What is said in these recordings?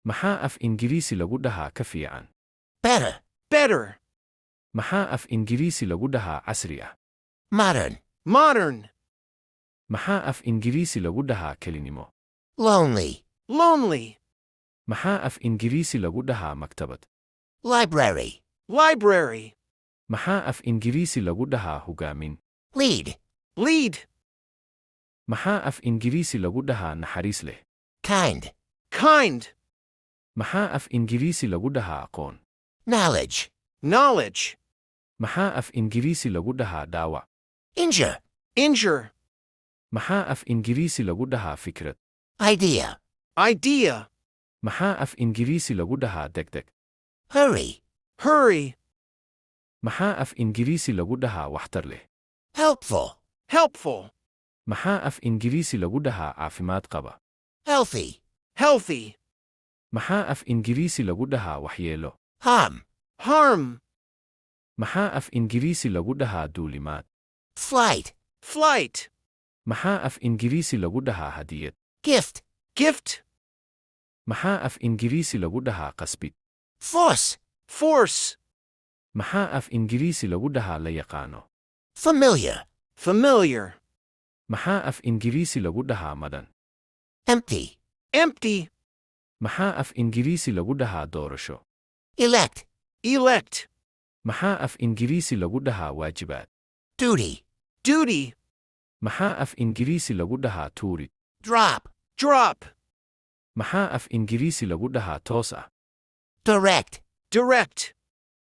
Maxaa af Ingiriisi lagu dhahaa ka fiican? Better. Better. Maxaa af Ingiriisi lagu dhahaa casri ah? Modern. Modern. Maxaa af Ingiriisi lagu dhahaa kelinimo? Lonely. Lonely. Maxaa af Ingiriisi lagu dhahaa maktabad? Library. Library. Maxaa af Ingiriisi lagu dhahaa hogaamin? Lead. Lead. Maxaa af Ingiriisi lagu dhahaa naxariis leh? Kind. Kind. Maxaa af Ingiriisi lagu dhahaa aqoon? Knowledge. Knowledge. Maxaa af Ingiriisi lagu dhahaa dhaawac? Injure. Injure. Maxaa af Ingiriisi lagu dhahaa fikrad? Idea. Idea. Maxaa af Ingiriisi lagu dhahaa degdeg? Hurry. Hurry. Maxaa af Ingiriisi lagu dhahaa waxtar leh? Helpful. Helpful. Maxaa af Ingiriisi lagu dhahaa caafimaad qaba? Healthy. Healthy. Maxaa af Ingiriisi lagu dhahaa waxyeelo? Harm. Harm. Maxaa af Ingiriisi lagu dhahaa duulimaad? Flight. Flight. Maxaa af Ingiriisi lagu dhahaa hadiyad? Gift. Gift. Maxaa af Ingiriisi lagu dhahaa qasbid? Force. Force. Maxaa af Ingiriisi lagu dhahaa la yaqaano? Familiar. Familiar. Maxaa af Ingiriisi lagu dhahaa madhan? Empty. Empty. Maxaa af Ingiriisi lagu dhahaa doorasho? Elect. Elect. Maxaa af Ingiriisi lagu dhahaa waajibaad? Duty. Duty. Maxaa af Ingiriisi lagu dhahaa tuurid? Drop. Drop. Maxaa af Ingiriisi lagu dhahaa toos ah? Direct. Direct.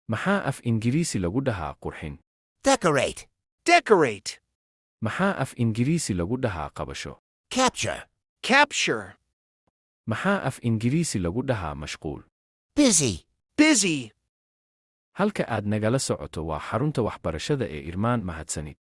Maxaa af Ingiriisi lagu dhahaa qurxin? Decorate. Decorate. Maxaa af Ingiriisi lagu dhahaa qabasho? Capture. Capture. Maxaa af Ingiriisi lagu dhahaa mashquul? Busy. Busy. Halka aad nagala socoto waa xarunta waxbarashada ee Irmaan. Mahadsanid.